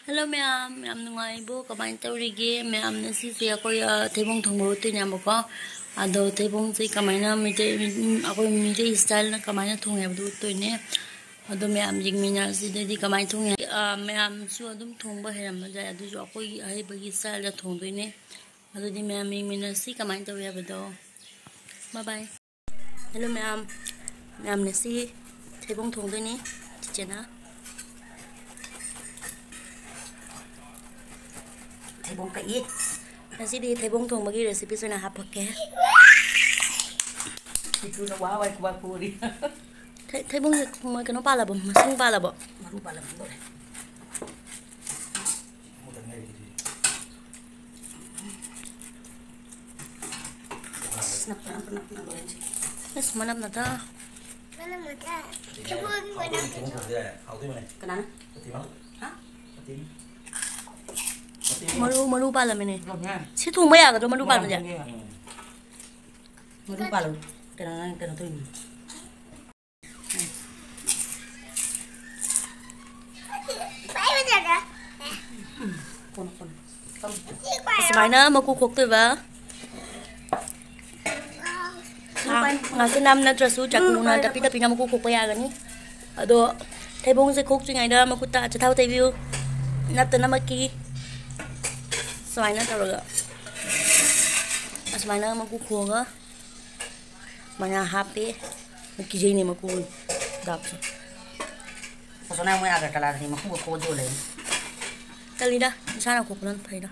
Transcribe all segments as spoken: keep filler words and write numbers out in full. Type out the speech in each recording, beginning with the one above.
Hello ꯃꯌꯥꯝ, ꯌꯥꯝ ꯅꯨꯡꯉꯥꯏꯔꯤꯕꯣ? ꯀꯃꯥꯏꯅ ꯇꯧꯔꯤꯒꯦ? ꯃꯌꯥꯝ, ꯉꯁꯤꯁꯦ ꯑꯩꯈꯣꯏ, ꯑ, ꯊꯩꯕꯣꯡ ꯊꯣꯡꯕ ꯎꯠꯇꯣꯏꯅꯦꯕꯀꯣ꯫ ꯑꯗꯣ ꯊꯩꯕꯣꯡꯁꯦ ꯀꯃꯥꯏꯅ ꯃꯩꯇꯩ, ꯎꯝ, ꯑꯩꯈꯣꯏ ꯃꯩꯇꯩ ꯏꯁꯇꯥꯏꯜꯅ ꯀꯃꯥꯏꯅ ꯊꯣꯡꯉꯦ ꯍꯥꯏꯕꯗꯨ ꯎꯠꯇꯣꯏꯅꯦ꯫ ꯑꯗꯣ ꯃꯌꯥꯝ ꯌꯦꯡꯃꯤꯟꯅꯔꯁꯤ꯫ ꯑꯗꯩꯗꯤ ꯀꯃꯥꯏꯅ ꯊꯣꯡꯉꯦ? ꯑ, ꯃꯌꯥꯝꯁꯨ ꯑꯗꯨꯝ ꯊꯣꯡꯕ ꯍꯩꯔꯝꯕ ꯌꯥꯏ, ꯑꯗꯨꯁꯨ ꯑꯩꯈꯣꯏꯒꯤ ꯑꯍꯩꯕꯒꯤ ꯏꯁꯇꯥꯏꯜꯗ ꯊꯣꯡꯗꯣꯏꯅꯦ꯫ ꯑꯗꯨꯗꯤ ꯃꯌꯥꯝ ꯌꯦꯡꯃꯤꯟꯅꯔꯁꯤ ꯀꯃꯥꯏꯅ ꯇꯧꯋꯦ ꯍꯥꯏꯕꯗꯣ꯫ ꯕꯥꯏ ꯕꯥꯏ꯫ ꯍꯦꯜꯂꯣ ꯃꯌꯥꯝ, ꯃꯌꯥꯝ ꯉꯁꯤ ꯊꯩꯕꯣꯡ ꯊꯣꯡꯗꯣꯏꯅꯤ ꯆꯤꯆꯦꯅ꯫ ꯊꯩꯕꯣꯡ ꯀꯛꯏ꯫ ꯉꯁꯤꯗꯤ ꯊꯩꯕꯣꯡ ꯊꯣꯡꯕꯒꯤ ꯔꯦꯁꯤꯄꯤꯁ ꯑꯣꯏꯅ ꯍꯥꯞꯄꯛꯀꯦ꯫ ꯏꯇꯨꯅ ꯋꯥ ꯋꯥ ꯈꯨꯕꯥꯛ ꯈꯨꯔꯤ꯫ ꯊꯩ-, ꯊꯩꯕꯣꯡꯁꯦ ꯀꯩꯅꯣ ꯄꯥꯜꯂꯕꯣ? ꯃꯁꯤꯡ ꯄꯥꯜꯂꯕꯣ? ꯃꯔꯨ ꯄꯥꯜꯂꯝꯗꯣꯔꯦ꯫ ꯑꯁ, ꯃꯅꯝ ꯅꯠꯇ꯫ ꯀꯅꯥꯅ? ꯃꯔꯨ, ꯃꯔꯨ ꯄꯥꯜꯂꯝꯃꯤꯅꯦ꯫ ꯁꯤ ꯊꯣꯡꯕ ꯌꯥꯒꯗ꯭ꯔꯣ, ꯃꯔꯨ ꯄꯥꯜꯂꯝꯁꯦ? ꯃꯔꯨ ꯄꯥꯜꯂꯝ-, ꯀꯩꯅꯣ, ꯅꯪ ꯀꯩꯅꯣ ꯇꯧꯔꯤꯅꯤ꯫ ꯑꯁꯨꯃꯥꯏꯅ ꯃꯀꯨ ꯈꯣꯛꯇꯣꯏꯕ꯫ ꯉꯥ-, ꯉꯥꯁꯦ ꯅꯝ ꯅꯠꯇ꯭ꯔꯁꯨ ꯆꯥꯀꯨꯅ ꯇꯞꯄꯤ ꯇꯞꯄꯤꯅ ꯃꯀꯨ ꯈꯣꯛꯄ ꯌꯥꯒꯅꯤ꯫ ꯑꯗꯣ ꯊꯩꯕꯣꯡꯁꯦ ꯈꯣꯛꯇ꯭ꯔꯤꯉꯩꯗ ꯃꯈꯨꯠꯇ ꯑꯆꯥꯊꯥꯎ ꯇꯩꯕꯤꯌꯨ꯫ ꯅꯞꯇꯅꯕꯀꯤ ꯁꯨꯃꯥꯏꯅ ꯇꯧꯔꯒ, ꯑꯁꯨꯃꯥꯏꯅ ꯃꯀꯨ ꯈꯣꯛꯑꯒ ꯁꯨꯃꯥꯏꯅ ꯍꯥꯞꯄꯦ꯫ ꯀꯤꯖꯩꯅꯦ ꯃꯀꯨ ꯗꯥꯛꯁꯦ꯫ ꯑꯁꯣꯝꯅ ꯃꯣꯏ ꯑꯒꯔꯇꯂꯥꯗꯗꯤ ꯃꯀꯨꯒ ꯈꯣꯛꯑ ꯌꯣꯜꯂꯦ꯫ ꯇꯜꯂꯤꯗ, ꯏꯁꯥꯅ ꯈꯣꯛꯄꯅ ꯐꯩꯗ꯫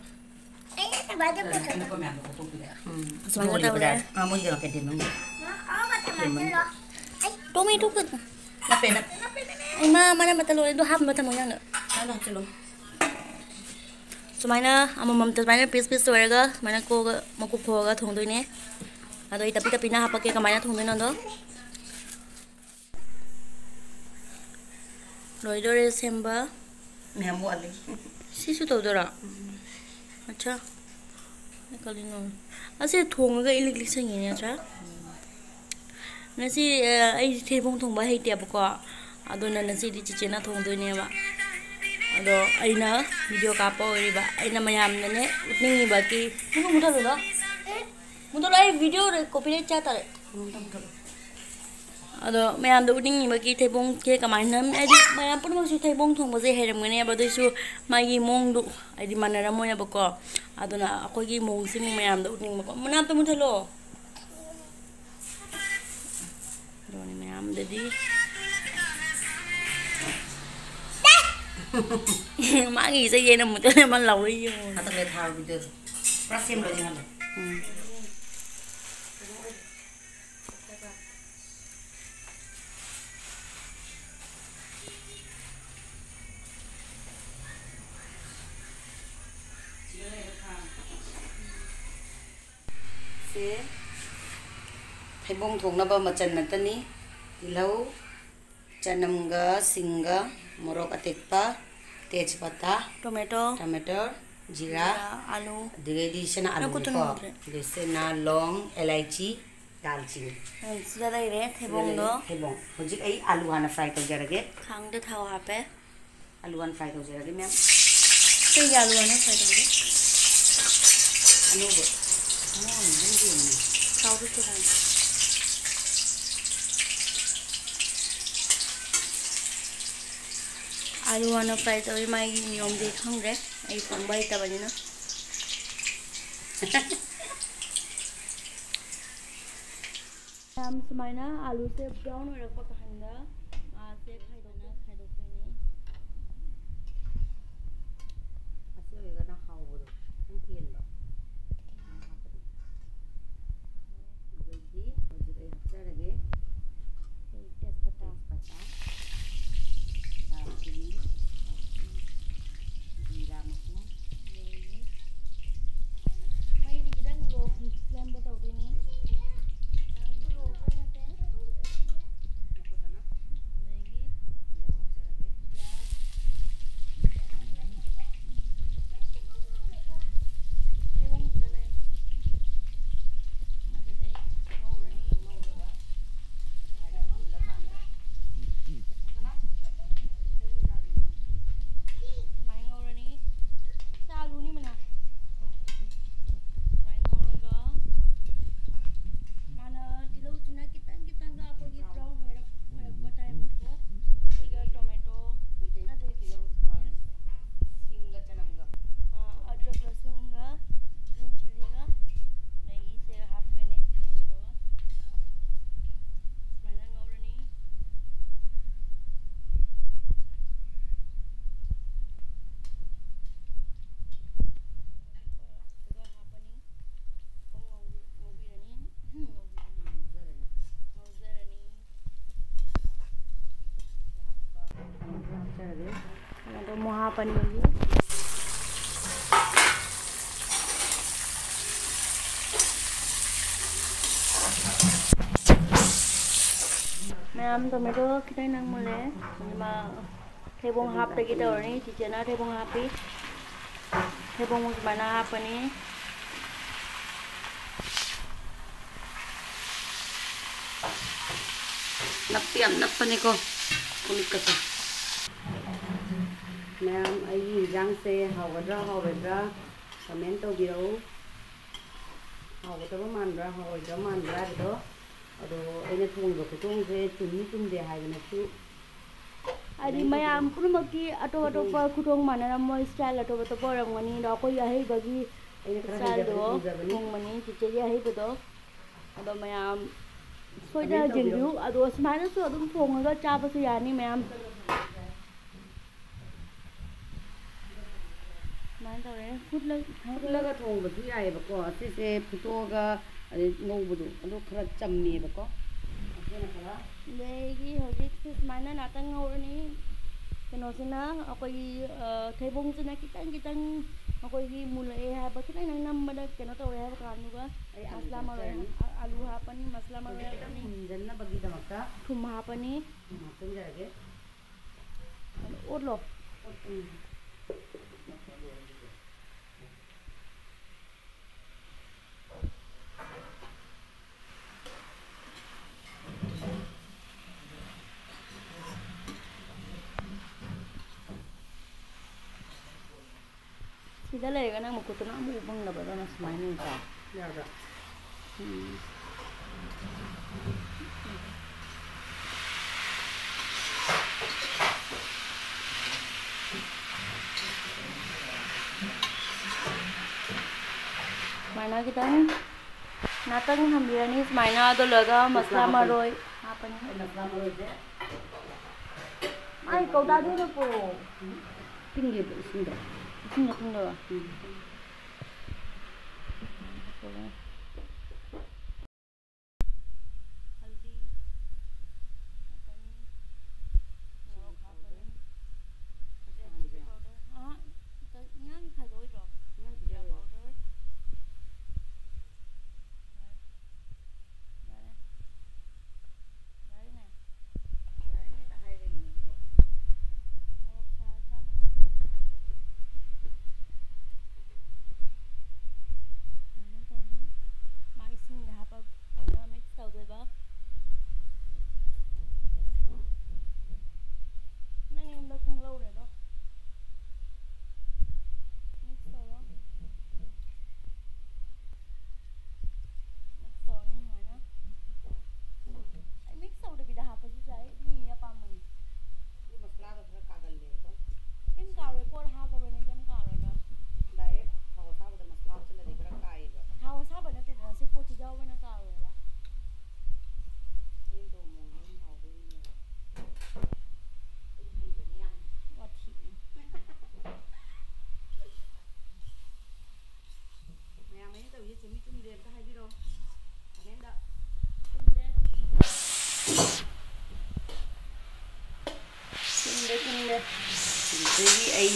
ꯑꯩꯅ ꯀꯃꯥꯏꯅ ꯄꯨꯊꯣꯛ- ꯑꯅꯛꯄ ꯃꯌꯥꯝꯗꯣ ꯈꯣꯛꯇꯣꯛꯄꯤꯔꯦ꯫ ꯎꯝ, ꯑꯁꯨꯃꯥꯏꯅ ꯌꯣꯜꯂꯤꯕ ꯇꯧꯔꯦ꯫ ꯖꯥꯠ-, ꯑꯥ, ꯃꯣꯏꯒꯤ ꯀꯩꯅꯣ ꯀꯦꯟꯇꯤꯟ ꯃꯅꯨꯡꯗ꯫ ꯑꯃ ꯊꯝꯃꯛꯀꯦꯔꯣ? ꯑꯩ ꯇꯣꯃꯦꯇꯣ ꯈꯨꯠ-, ꯅꯞꯄꯦ, ꯅꯞꯄꯦ, ꯅꯞꯄꯦ, ꯅꯞꯄꯦ꯫ ꯏꯃꯥ, ꯃꯅꯝ ꯃꯇ ꯂꯣꯏꯔꯦ, ꯑꯗꯨ ꯍꯥꯞꯅꯕ ꯊꯝꯃꯣ ꯌꯥꯝꯅ꯫ ꯍꯥꯞꯅ ꯍꯥꯞꯆꯤꯜꯂꯣ꯫ ꯁꯨꯃꯥꯏꯅ ꯑꯃꯃꯝꯇ ꯁꯨꯃꯥꯏꯅ ꯄꯤꯁ ꯄꯤꯁ ꯑꯣꯏꯔꯒ ꯁꯨꯃꯥꯏꯅ ꯀꯣꯛꯑꯒ ꯃꯀꯨꯞ ꯈꯣꯛꯑꯒ ꯊꯣꯡꯗꯣꯏꯅꯦ꯫ ꯑꯗꯣ ꯑꯩ ꯇꯞꯄꯤ ꯇꯞꯄꯤꯅ ꯍꯥꯞꯄꯛꯀꯦ ꯀꯃꯥꯏꯅ ꯊꯣꯡꯗꯣꯏꯅꯣꯗꯣ꯫ ꯂꯣꯏꯗꯣꯔꯦ ꯁꯦꯝꯕ꯫ ꯃꯌꯥꯝ ꯋꯥꯠꯂꯤ꯫ ꯁꯤꯁꯨ ꯇꯧꯗꯣꯏꯔꯣ? ꯎꯝ꯫ ꯑꯠꯆꯥ꯫ ꯀꯔꯤꯅꯣ? ꯑꯁꯤ ꯊꯣꯡꯉꯒ ꯏꯂꯤꯛ ꯂꯤꯛꯁꯟꯒꯤꯅꯤ ꯅꯠꯇ꯭ꯔꯥ? ꯎꯝ꯫ ꯉꯁꯤ, ꯑ, ꯑꯩ ꯊꯩꯕꯣꯡ ꯊꯣꯡꯕ ꯍꯩꯇꯦꯕꯀꯣ꯫ ꯑꯗꯨꯅ ꯉꯁꯤꯗꯤ ꯆꯤꯆꯦꯅ ꯊꯣꯡꯗꯣꯏꯅꯦꯕ꯫ ꯑꯗꯣ ꯑꯩꯅ ꯚꯤꯗꯤꯑꯣ ꯀꯥꯞꯄ ꯑꯣꯏꯔꯤꯕ, ꯑꯩꯅ ꯃꯌꯥꯝꯅꯅꯦ ꯎꯠꯅꯤꯡꯉꯤꯕ ꯀꯤ, ꯃꯨꯊꯠꯂꯣ, ꯃꯨꯊꯠꯂꯣ꯫ ꯃꯨꯊꯠꯂꯣ, ꯑꯩ ꯚꯤꯗꯤꯑꯣ ꯀꯣꯄꯤꯔꯥꯏꯠ ꯆꯥ ꯇꯥꯔꯦ꯫ ꯑꯗꯣ ꯃꯌꯥꯝꯗ ꯎꯠꯅꯤꯡꯉꯤꯕꯒꯤ ꯊꯩꯕꯣꯡꯁꯦ ꯀꯃꯥꯏꯅ, ꯍꯥꯏꯗꯤ ꯃꯌꯥꯝ ꯄꯨꯝꯅꯃꯛꯁꯨ ꯊꯩꯕꯣꯡ ꯊꯣꯡꯕꯁꯦ ꯍꯩꯔꯝꯒꯅꯦꯕ, ꯑꯗꯨꯏꯁꯨ ꯃꯥꯒꯤ ꯃꯑꯣꯡꯗꯣ ꯍꯥꯏꯗꯤ ꯃꯥꯟꯅꯔꯝꯃꯣꯏꯅꯕꯀꯣ꯫ ꯑꯗꯨꯅ ꯑꯩꯈꯣꯏꯒꯤ ꯃꯑꯣꯡꯁꯤꯃꯨꯛ ꯃꯌꯥꯝꯗ ꯎꯠꯅꯤꯡꯕꯀꯣ꯫ ꯃꯅꯥ ꯑꯝꯇ ꯃꯨꯟꯊꯠꯂꯣ꯫ ꯑꯗꯨꯅꯤ ꯃꯌꯥꯝꯗꯗꯤ꯫ ꯃꯥꯒꯤ ꯏꯁꯩ ꯌꯦꯡꯅ ꯃꯨꯠꯇꯅ ꯑꯃ ꯂꯥꯎꯔꯛꯏ ꯌꯦꯡꯉꯣ꯫ ꯍꯟꯗꯛ ꯂꯩ ꯊꯥꯕ ꯚꯤꯗꯤꯑꯣꯗꯣ ꯄꯨꯔꯥ ꯁꯦꯝ ꯂꯣꯏꯁꯤꯟꯍꯜꯂꯣ꯫ ꯎꯝ꯫ ꯁꯦ ꯊꯩꯕꯣꯡ ꯊꯣꯡꯅꯕ ꯃꯆꯜ ꯉꯥꯛꯇꯅꯤ꯫ ꯇꯤꯜꯍꯧ, ꯆꯅꯝꯒ, ꯁꯤꯡꯒ, ꯃꯣꯔꯣꯛ ꯑꯇꯦꯛꯄ, ꯇꯦꯖꯄꯇꯥ, ꯇꯣꯃꯦꯇꯣ, ꯇꯃꯦꯇꯣ, ꯖꯤꯔꯥ, ꯖꯤꯔꯥ, ꯑꯂꯨ꯫ ꯑꯗꯨꯗꯒꯤꯗꯤ ꯁꯤꯅ ꯅꯪ ꯈꯨꯠꯇꯨ ꯑꯂꯨꯅꯤꯀꯣ꯫ ꯅꯝꯗ꯭ꯔꯦ꯫ ꯑꯗꯨ ꯁꯤꯅ ꯂꯣꯡ, ꯑꯦꯂꯥꯏꯆꯤ, ꯗꯥꯜꯆꯤꯅꯤ꯫ ꯁꯤꯗ ꯂꯩꯔꯦ ꯁꯤꯗ ꯊꯩꯕꯣꯡꯗꯣ꯫ ꯂꯩꯔꯦ ꯊꯩꯕꯣꯡ꯫ ꯍꯧꯖꯤꯛ ꯑꯩ ꯑꯂꯨ ꯍꯥꯟꯅ ꯐ꯭ꯔꯥꯏ ꯇꯧꯖꯔꯒꯦ꯫ ꯈꯥꯡꯗ ꯊꯥꯎ ꯍꯥꯞꯄꯦ꯫ ꯑꯂꯨ ꯍꯥꯟꯅ ꯐ꯭ꯔꯥꯏ ꯇꯧꯖꯔꯒꯦ, ꯃꯦꯝ꯫ ꯀꯩꯒꯤ ꯑꯂꯨ ꯍꯥꯟꯅ ꯐ꯭ꯔꯥꯏ ꯇꯧꯒꯦ? ꯑꯅꯧꯕ꯫ ꯑꯉꯧꯕꯅꯤ, ꯅꯪ ꯌꯦꯡꯉꯨꯅꯦ꯫ ꯊꯥꯎꯗꯨ ꯁꯨꯍꯟ-, ꯑꯂꯨ ꯍꯥꯟꯅ ꯐ꯭ꯔꯥꯏ ꯇꯧꯏ, ꯃꯥꯒꯤ ꯅꯤꯌꯣꯝꯗꯤ ꯈꯪꯗ꯭ꯔꯦ, ꯑꯩ ꯊꯣꯡꯕ ꯍꯩꯇꯕꯅꯤꯅ꯫ ꯌꯥꯝ ꯁꯨꯃꯥꯏꯅ ꯑꯂꯨꯁꯦ ꯕ꯭ꯔꯥꯎꯟ ꯑꯣꯏꯔꯛꯄ ꯀꯥꯟꯗ ꯉꯥꯁꯦ ꯈꯥꯏꯗꯣꯛꯅ ꯈꯥꯏꯗꯣꯛꯇꯣꯏꯅꯤ꯫ ꯑꯁꯤ ꯑꯣꯏꯔꯒꯅ ꯍꯥꯎꯕꯗꯣ ꯈꯤꯇꯪ ꯍꯦꯟꯕ꯫ ꯉꯥ ꯍꯥꯞꯄꯗꯤ꯫ ꯑꯗꯨꯗꯩꯗꯤ ꯍꯧꯖꯤꯛ ꯑꯩ ꯍꯥꯞꯆꯔꯒꯦ꯫ ꯑꯩꯈꯣꯏ ꯇꯦꯖꯄꯇꯥ꯫ ꯇꯦꯖꯄꯇꯥ, ꯗꯥꯜꯆꯤꯅꯤ, ꯖꯤꯔꯥ ꯃꯄꯨꯝ꯫ ꯃꯩꯗꯤ ꯈꯤꯇꯪ ꯂꯣ ꯐ꯭ꯂꯦꯝꯗ ꯇꯧꯗꯣꯏꯅꯤ꯫ ꯌꯥꯝꯅꯁꯨ ꯂꯣ ꯐ꯭ꯂꯦꯝ ꯅꯠꯇꯦ꯫ ꯐꯖꯅ ꯃꯌꯥꯝ, ꯇꯣꯃꯦꯇꯣ ꯈꯤꯇꯪ ꯅꯪ ꯃꯨꯜꯂꯦ꯫ ꯑꯗꯨꯅ ꯊꯩꯕꯣꯡ ꯍꯥꯞꯇꯒꯤ ꯇꯧꯔꯅꯤ꯫ ꯆꯤꯆꯦꯅ ꯊꯩꯕꯣꯡ ꯍꯥꯞꯄꯤ꯫ ꯊꯩꯕꯣꯡ ꯁꯨꯃꯥꯏꯅ ꯍꯥꯞꯄꯅꯤ꯫ ꯅꯞꯇꯤ ꯌꯥꯝ ꯅꯞꯄꯅꯤꯀꯣ, ꯀꯣꯜꯂꯤꯛꯀꯁꯦ꯫ ꯃꯌꯥꯝ, ꯑꯩꯒꯤ ꯏꯟꯖꯥꯡꯁꯦ ꯍꯥꯎꯒꯗ꯭ꯔꯥ ꯍꯥꯎꯔꯣꯏꯗ꯭ꯔꯥ ꯀꯃꯦꯟ ꯇꯧꯕꯤꯔꯛꯎ꯫ ꯍꯥꯎꯒꯗꯕ ꯃꯥꯟꯕ꯭ꯔꯥ ꯍꯥꯎꯔꯣꯏꯗꯕ ꯃꯥꯟꯕ꯭ꯔꯥ ꯍꯥꯏꯕꯗꯣ꯫ ꯑꯗꯣ ꯑꯩꯅ ꯊꯣꯡꯕ ꯈꯨꯊꯣꯡꯁꯦ ꯆꯨꯝꯃꯤ ꯆꯨꯝꯗꯦ ꯍꯥꯏꯕꯅꯁꯨ ꯍꯥꯏꯗꯤ ꯃꯌꯥꯝ ꯄꯨꯝꯅꯃꯛꯀꯤ ꯑꯇꯣꯞ ꯑꯇꯣꯞꯄ ꯈꯨꯊꯣꯡ ꯃꯥꯟꯅꯔꯝꯃꯣꯏ, ꯏꯁꯇꯥꯏꯜ ꯑꯇꯣꯞ ꯑꯇꯣꯞꯄ ꯑꯣꯏꯔꯝꯒꯅꯤ꯫ ꯑꯗꯣ ꯑꯩꯈꯣꯏꯒꯤ ꯑꯍꯩꯕꯒꯤ ꯑꯩꯅ ꯈꯔ ꯏꯁꯇꯥꯏꯜꯗꯣ ꯍꯩꯖꯕꯗꯤ ꯊꯣꯡꯖꯕꯅꯤ꯫ ꯊꯣꯡꯕꯅꯤ, ꯆꯤꯆꯦꯒꯤ ꯑꯍꯩꯕꯗꯣ꯫ ꯑꯗꯣ ꯃꯌꯥꯝ ꯁꯣꯏꯗꯅ ꯀꯃꯦꯟ ꯇꯧꯕꯤꯔꯣ꯫ ꯌꯦꯡꯕꯤꯌꯨ꯫ ꯑꯗꯣ ꯁꯨꯃꯥꯏꯅꯁꯨ ꯑꯗꯨꯝ ꯊꯣꯡꯉꯒ ꯆꯥꯕꯁꯨ ꯌꯥꯅꯤ ꯃꯌꯥꯝ꯫ ꯁꯨꯃꯥꯏꯅ ꯇꯧꯔꯦ꯫ ꯐꯨꯠꯂ-, ꯐꯨꯠꯂꯒ ꯊꯣꯡꯕꯁꯨ ꯌꯥꯏꯑꯕꯀꯣ꯫ ꯑꯁꯤꯁꯦ ꯐꯨꯠꯇꯣꯛꯑꯒ ꯑꯗꯩ ꯉꯧꯕꯗꯣ ꯑꯗꯨ ꯈꯔ ꯆꯝꯃꯦꯕꯀꯣ꯫ ꯑꯩꯈꯣꯏꯅ ꯈꯔ ꯑꯗꯒꯤ ꯍꯧꯖꯤꯛꯁꯦ ꯁꯨꯃꯥꯏꯅ ꯉꯥꯛꯇꯪ ꯉꯧꯔꯅꯤ꯫ ꯀꯩꯅꯣꯁꯤꯅ ꯑꯩꯈꯣꯏꯒꯤ, ꯑ, ꯊꯩꯕꯣꯡꯁꯤꯅ ꯈꯤꯇꯪ ꯈꯤꯇꯪ ꯑꯩꯈꯣꯏꯒꯤ ꯃꯨꯜꯂꯛꯑꯦ ꯍꯥꯏꯕ, ꯈꯤꯇꯪ ꯈꯤꯇꯪ ꯅꯝꯕꯗ ꯀꯩꯅꯣ ꯇꯧꯔꯦ ꯍꯥꯏꯕ ꯀꯥꯟꯗꯨꯒ ꯑꯩ ꯑꯂꯨ ꯃꯁꯂꯥ ꯃꯔꯣꯏ ꯍꯥꯞꯆꯔꯅꯤ꯫ ꯍꯥꯞ-, ꯑ-, ꯑꯂꯨ ꯍꯥꯞꯄꯅꯤ, ꯃꯁꯂꯥ ꯃꯔꯣꯏ ꯍꯧꯖꯤꯛ ꯈꯤꯇꯪ ꯍꯥꯞꯄꯅꯤ, ꯃꯨꯟꯖꯟꯅꯕꯒꯤꯗꯃꯛꯇ ꯊꯨꯝ ꯍꯥꯞꯄꯅꯤ꯫ ꯊꯨꯝ ꯍꯥꯞꯆꯤꯟꯖꯔꯒꯦ꯫ ꯑꯗꯨ ꯑꯣꯠꯂꯣ꯫ ꯎꯝ꯫ ꯁꯤꯗ ꯂꯩꯔꯒ ꯅꯪ ꯃꯈꯨꯠꯇꯨꯅ ꯑꯃꯨꯛ ꯎ ꯐꯪꯗꯕꯗꯧꯅ ꯁꯨꯃꯥꯏꯅ ꯌꯦꯡꯉꯨ ꯆꯥꯎ꯫ ꯌꯥꯕ꯭ꯔꯥ? ꯎꯝ꯫ ꯁꯨꯃꯥꯏꯅ ꯈꯤꯇꯪ ꯉꯥꯛꯇꯪ ꯊꯝꯕꯤꯔꯅꯤ꯫ ꯁꯨꯃꯥꯏꯅ ꯑꯗꯨ ꯂꯣꯏꯔꯒ ꯃꯁꯂꯥ ꯃꯁꯂꯥ ꯍꯥꯞꯄꯅꯤ꯫ ꯃꯔꯣꯏ ꯍꯥꯞꯄꯅꯤ꯫ ꯑꯩ ꯃꯁꯂꯥ ꯃꯔꯣꯏꯁꯦ ꯃꯥꯏ ꯀꯧꯇꯥꯗꯨꯗ ꯄꯨꯔꯛꯑꯣ꯫ ꯇꯤꯡꯒꯦꯕ ꯏꯁꯤꯡꯗ꯫ ꯏꯁꯤꯡꯗ ꯇꯤꯡꯗꯣꯏꯔꯣ? ꯎꯝ꯫ ꯍꯜꯗꯤ ꯍꯥꯞꯄꯅꯤ, ꯃꯣꯔꯣꯛ ꯍꯥꯞꯄꯅꯤ, ꯔꯦꯗ ꯆꯤꯂꯤ ꯄꯥꯎꯗꯔ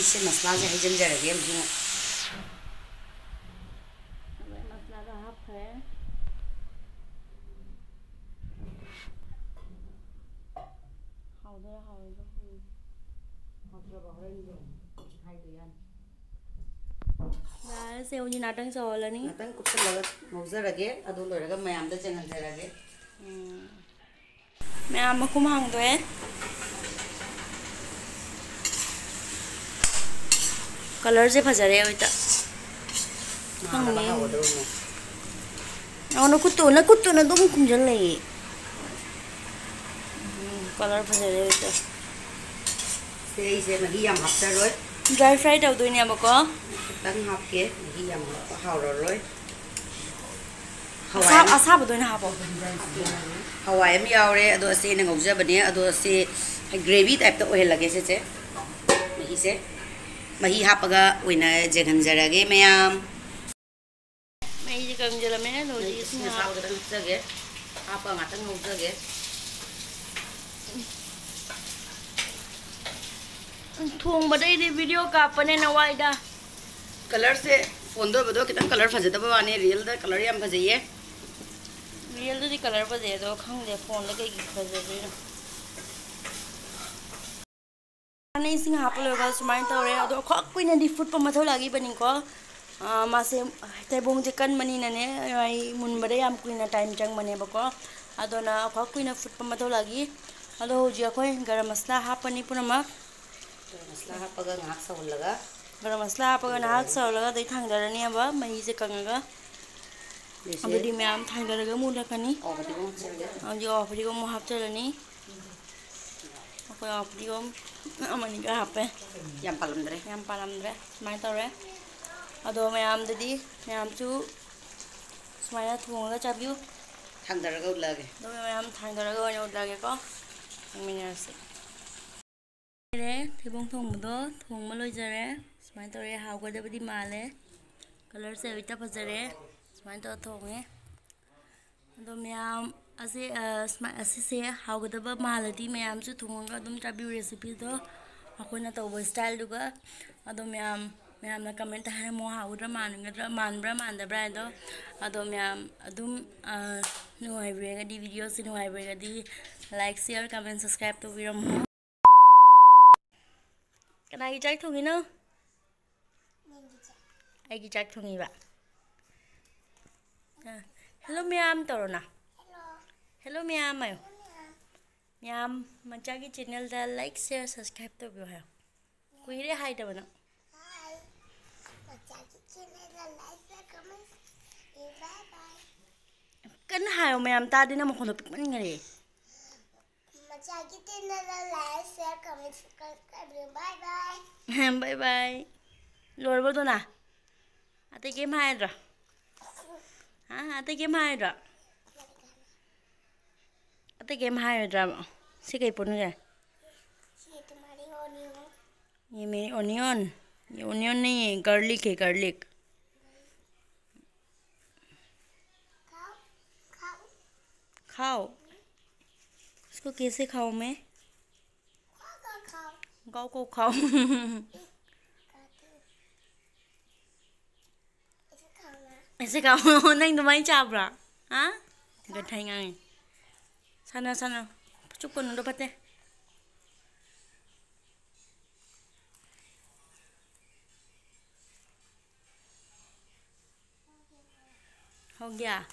ꯁꯤ ꯃꯁꯂꯥꯁꯦ ꯍꯩꯖꯤꯟꯖꯔꯒꯦ ꯑꯃꯨꯛ꯫ ꯃꯁꯂꯥꯗꯣ ꯍꯥꯞꯈ꯭ꯔꯦ꯫ ꯍꯥꯎꯗꯣꯏꯔꯥ ꯍꯥꯎꯔꯣꯏꯗ꯭ꯔꯥ ꯈꯪꯗꯦ꯫ ꯍꯥꯎꯇ꯭ꯔꯕ ꯍꯣꯔꯦꯟ ꯌꯦꯡꯉꯣ꯫ ꯍꯥꯏꯗꯣ ꯌꯥꯅꯤ꯫ ꯌꯥꯔꯦ, ꯁꯦ ꯍꯧꯖꯤꯛ ꯉꯥꯛꯇꯪ ꯁꯧꯍꯜꯂꯅꯤ꯫ ꯉꯥꯛꯇꯪ ꯀꯨꯞꯁꯜꯂꯒ ꯉꯧꯖꯔꯒꯦ꯫ ꯑꯗꯨ ꯂꯣꯏꯔꯒ ꯃꯌꯥꯝꯗ ꯆꯦꯟꯍꯟꯖꯔꯒꯦ꯫ ꯎꯝ꯫ ꯃꯌꯥꯝ ꯃꯈꯨꯝ ꯍꯥꯡꯗꯣꯛꯑꯦ꯫ ꯀꯂꯔꯁꯦ ꯐꯖꯔꯦ ꯍꯧꯖꯤꯛꯇ꯫ ꯉꯥꯜꯂꯕ ꯈꯪꯗꯦ꯫ ꯍꯥꯎꯒꯗꯧꯔꯤꯅꯦ꯫ ꯑꯣ, ꯅꯈꯨꯠꯇꯨ, ꯅꯈꯨꯠꯇꯨꯅ ꯑꯗꯨꯝ ꯈꯨꯝꯖꯤꯜ ꯂꯩꯌꯦ꯫ ꯎꯝ, ꯀꯂꯔ ꯐꯖꯔꯦ ꯍꯧꯖꯤꯛꯇ꯫ ꯁꯦ, ꯑꯩꯁꯦ ꯃꯍꯤ ꯌꯥꯝ ꯍꯥꯞꯆꯔꯣꯏ꯫ Dry fry ꯇꯧꯗꯣꯏꯅꯦꯕꯀꯣ꯫ ꯈꯤꯇꯪ ꯍꯥꯞꯀꯦ, ꯃꯍꯤ ꯌꯥꯝ ꯍꯥꯞꯄ ꯍꯥꯎꯔꯔꯣꯏ꯫ ꯍꯋꯥꯏ ꯑꯁꯥ-, ꯑꯃ, ꯑꯁꯥꯕꯗ ꯑꯣꯏꯅ ꯍꯥꯞꯄꯣ꯫ ꯍꯋꯥꯏ ꯑꯃ ꯌꯥꯎꯔꯦ, ꯑꯗꯣ ꯑꯁꯤ ꯑꯩꯅ ꯉꯧꯖꯕꯅꯦ, ꯑꯗꯣ ꯑꯁꯤ ꯒ꯭ꯔꯦꯚꯤ ꯇꯥꯏꯞꯇ ꯑꯣꯏꯍꯜꯂꯒꯦ ꯁꯤꯁꯦ꯫ ꯃꯍꯤꯁꯦ, ꯃꯍꯤ ꯍꯥꯞꯄꯒ ꯑꯣꯏꯅ ꯌꯦꯡꯍꯟꯖꯔꯒꯦ ꯃꯌꯥꯝ꯫ ꯃꯩꯁꯦ ꯀꯪꯁꯤꯜꯂꯝꯃꯦ, ꯑꯗꯣ ꯍꯧꯖꯤꯛ ꯏꯁꯤꯡ ꯏꯁꯤꯡ ꯑꯁꯥꯕ ꯍꯥꯞ-, ꯈꯤꯇꯪ ꯍꯥꯞꯆꯒꯦ꯫ ꯍꯥꯞꯄ ꯉꯥꯛꯇꯪ ꯉꯧꯖꯒꯦ꯫ ꯊꯣꯡꯕꯗꯩꯗꯤ ꯚꯤꯗꯤꯑꯣ ꯀꯥꯞꯄꯅ ꯍꯦꯟꯅ ꯋꯥꯏꯗ꯫ ꯀꯂꯔꯁꯦ ꯐꯣꯟꯗ ꯑꯣꯏꯕꯗꯣ ꯈꯤꯇꯪ ꯀꯂꯔ ꯐꯖꯗꯕ ꯋꯥꯅꯤ, ꯔꯤꯌꯦꯜꯗ ꯀꯂꯔ ꯌꯥꯝ ꯐꯖꯩꯌꯦ꯫ ꯔꯤꯌꯦꯜꯗꯗꯤ ꯀꯂꯔ ꯐꯖꯩ, ꯑꯗꯣ ꯈꯪꯗꯦ ꯐꯣꯟꯗ ꯀꯩꯒꯤ ꯐꯖꯗꯣꯏꯅꯣ꯫ ꯑꯩꯅ ꯏꯁꯤꯡ ꯍꯥꯞꯄ ꯂꯣꯏꯔꯒ ꯁꯨꯃꯥꯏꯅ ꯇꯧꯔꯦ꯫ ꯑꯗꯣ ꯈ꯭ꯋꯥꯏ ꯀꯨꯏꯅꯗꯤ ꯐꯨꯠꯄ ꯃꯊꯧ ꯂꯥꯛꯏꯕꯅꯤꯀꯣ꯫ ꯑꯥ, ꯃꯥꯁꯦ ꯊꯩꯕꯣꯡꯁꯦ ꯀꯟꯕꯅꯤꯅꯅꯦ, ꯑꯩ ꯃꯨꯟꯕꯗ ꯌꯥꯝ ꯀꯨꯏꯅ ꯇꯥꯏꯝ ꯆꯪꯕꯅꯦꯕꯀꯣ꯫ ꯑꯗꯨꯅ ꯈ꯭ꯋꯥꯏ ꯀꯨꯏꯅ ꯐꯨꯠꯄ ꯃꯊꯧ ꯂꯥꯛꯏ꯫ ꯑꯗꯣ ꯍꯧꯖꯤꯛ ꯑꯩꯈꯣꯏ ꯒꯔꯝ ꯃꯁꯂꯥ ꯍꯥꯞꯄꯅꯤ ꯄꯨꯝꯅꯃꯛ꯫ ꯒꯔꯝ ꯃꯁꯂꯥ ꯍꯥꯞꯄꯒ ꯉꯥꯏꯍꯥꯛ ꯁꯧꯍꯜꯂꯒ ꯒꯔꯝ ꯃꯁꯂꯥ ꯍꯥꯞꯄꯒ ꯉꯥꯏꯍꯥꯛ ꯊꯝꯖꯔꯅꯤ꯫ ꯁꯧꯍꯜꯂꯒ ꯑꯗꯩ ꯊꯥꯡꯗꯔꯅꯦꯕ ꯃꯍꯤꯁꯦ ꯀꯪꯉꯒ꯫ ꯑꯗꯨꯗꯤ ꯃꯌꯥꯝ ꯊꯥꯡꯗꯔꯒ ꯃꯨꯜꯂꯛꯀꯅꯤ꯫ ꯑꯣ, ꯐꯗꯤꯒꯣꯝ ꯍꯥꯞꯆꯔꯒꯦ꯫ ꯍꯧꯖꯤꯛ ꯑꯣ, ꯐꯗꯤꯒꯣꯝ ꯑꯃꯨꯛ ꯍꯥꯞꯆꯔꯅꯤ꯫ ꯑꯩꯈꯣꯏ ꯑꯣ, ꯐꯗꯤꯒꯣꯝ ꯑꯃꯅꯤꯒ ꯍꯥꯞꯄꯦ꯫ ꯌꯥꯝ ꯄꯥꯜꯂꯝꯗ꯭ꯔꯦ꯫ ꯌꯥꯝ ꯄꯥꯜꯂꯝꯗ꯭ꯔꯦ꯫ ꯁꯨꯃꯥꯏꯅ ꯇꯧꯔꯦ꯫ ꯑꯗꯣ ꯃꯌꯥꯝꯗꯗꯤ, ꯃꯌꯥꯝꯁꯨ ꯁꯨꯃꯥꯏꯅ ꯊꯣꯡꯉꯒ ꯆꯥꯕꯤꯌꯨ꯫ ꯊꯥꯡꯗꯔꯒ ꯎꯠꯂꯛꯑꯒꯦ꯫ ꯑꯗꯣ ꯃꯌꯥꯝ ꯊꯥꯡꯗꯔꯒ ꯑꯣꯏꯅ ꯎꯠꯂꯛꯑꯒꯦꯀꯣ꯫ ꯌꯦꯡꯃꯤꯟꯅꯔꯁꯤ꯫ ꯂꯣꯏꯔꯦ, ꯊꯩꯕꯣꯡ ꯊꯣꯡꯕꯗꯣ ꯊꯣꯡꯕ ꯂꯣꯏꯖꯔꯦ꯫ ꯁꯨꯃꯥꯏꯅ ꯇꯧꯔꯦ, ꯍꯥꯎꯒꯗꯕꯗꯤ ꯃꯥꯜꯂꯦ꯫ ꯀꯂꯔꯁꯦ ꯍꯦꯛꯇ ꯐꯖꯔꯦ꯫ ꯁꯨꯃꯥꯏꯅ ꯇꯧꯔ ꯊꯣꯡꯉꯦ꯫ ꯑꯗꯣ ꯃꯌꯥꯝ ꯑꯁꯦ, ꯑ, ꯁꯨꯃꯥꯏ-, ꯑꯁꯤꯁꯦ ꯍꯥꯎꯒꯗꯕ ꯃꯥꯜꯂꯗꯤ ꯃꯌꯥꯝꯁꯨ ꯊꯣꯡꯉꯒ ꯑꯗꯨꯝ ꯆꯥꯕꯤꯌꯨ ꯔꯦꯁꯤꯄꯤꯗꯣ꯫ ꯑꯩꯈꯣꯏꯅ ꯇꯧꯕ ꯏꯁꯇꯥꯏꯜꯗꯨꯒ꯫ ꯑꯗꯣ ꯃꯌꯥꯝ, ꯃꯌꯥꯝꯅ ꯀꯃꯦꯟꯇ ꯍꯥꯏꯔꯝꯃꯣ, ꯍꯥꯎꯒꯗ꯭ꯔꯥ, ꯃꯥꯟꯒꯗ꯭ꯔꯥ, ꯃꯥꯟꯕ꯭ꯔꯥ, ꯃꯥꯟꯗꯕ꯭ꯔꯥ ꯍꯥꯏꯗꯣ꯫ ꯑꯗꯣ ꯃꯌꯥꯝ ꯑꯗꯨꯝ, ꯑ, ꯅꯨꯡꯉꯥꯏꯕꯤꯔꯒꯗꯤ, ꯚꯤꯗꯤꯑꯣꯁꯤ ꯅꯨꯡꯉꯥꯏꯕꯤꯔꯒꯗꯤ, like, share, comment, subscribe ꯇꯧꯕꯤꯔꯝꯃꯣ꯫ ꯀꯅꯥꯒꯤ ꯆꯥꯛ ꯊꯣꯡꯉꯤꯅꯣ? ꯑꯩꯒꯤ ꯆꯥꯛ ꯊꯣꯡꯉꯤꯕ꯫ ꯑ, "Hello ꯃꯌꯥꯝ" ꯇꯧꯔꯣꯅ꯫ "Hello ꯃꯌꯥꯝ" ꯍꯥꯏꯌꯣ꯫ ꯃꯌꯥꯝ, ꯃꯆꯥꯒꯤ ꯆꯦꯅꯦꯜꯗ like, share, subscribe ꯇꯧꯕꯤꯌꯨ ꯍꯥꯏꯌꯣ꯫ ꯀꯨꯏꯔꯦ ꯍꯥꯏꯗꯕ ꯅꯪ꯫ ꯃꯆꯥꯒꯤ ꯆꯦꯅꯦꯜꯗ like, share, comment, bye bye꯫ ꯀꯟꯅ ꯍꯥꯏꯌꯣ, ꯃꯌꯥꯝ ꯇꯥꯗꯦ, ꯅꯪ ꯃꯈꯣꯟꯗꯣ ꯄꯤꯛꯃꯟꯈꯔꯦ꯫ ꯃꯆꯥꯒꯤ ꯆꯦꯅꯦꯜꯗ like, share, comment, subscribe ꯇꯧꯕꯤꯌꯨ꯫ Bye bye꯫ Bye bye꯫ ꯂꯣꯏꯔꯕꯣ ꯗꯣꯅꯥ? ꯑꯇꯩ ꯀꯩꯝ ꯍꯥꯏꯔꯣꯏꯗ꯭ꯔꯣ? ꯍꯥ? ꯑꯇꯩ ꯀꯩꯝ ꯍꯥꯏꯔꯣꯏꯗ꯭ꯔꯣ? ꯑꯇꯩ ꯀꯩꯝ ꯍꯥꯏꯔꯣꯏꯗ꯭ꯔꯕ? ꯁꯤ ꯀꯩ ꯄꯣꯠꯅꯣ ꯁꯦ? ꯁꯤ तुम्हारी onion। ये मेरी onion। ये onion नहीं है, garlic है, garlic। खाओ, खाओ। खाओ? इसको कैसे खाऊं मैं? खाओ, खाओ, खाओ। गाओ को खाओ। खाती हूँ। ऐसे खाओ ना। ऐसे खाओ। ꯅꯪ ꯑꯗꯨꯃꯥꯏꯅ ꯆꯥꯕ꯭ꯔꯥ? ꯍꯥ? ꯒꯊꯩ ꯉꯥꯡꯉꯤ꯫ ꯁꯥꯟꯅ, ꯁꯥꯟꯅ꯫ ꯆꯨꯞꯀꯅꯨꯗꯣ ꯐꯠꯇꯦ꯫ हो गया?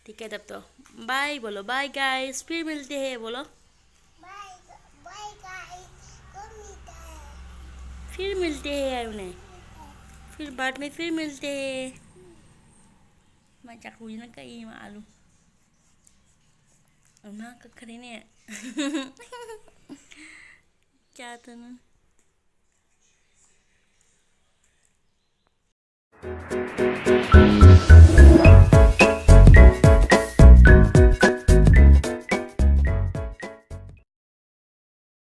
ठीक है, तब तो बाय बोलो, बाय गाइस, फिर मिलते हैं बोलो। बाय, बाय गाइस, फिर मिलते हैं। फिर मिलते हैं उन्हें, फिर बाद में फिर मिलते हैं। ꯃꯥ ꯆꯥꯛꯀꯧꯁꯤꯅ ꯀꯛꯏ ꯃꯥ ꯑꯥꯂꯨ꯫ ꯏꯃꯥ ꯀꯛꯈ꯭ꯔꯦꯅꯦ꯫ ꯀꯌꯥꯗꯅꯣ?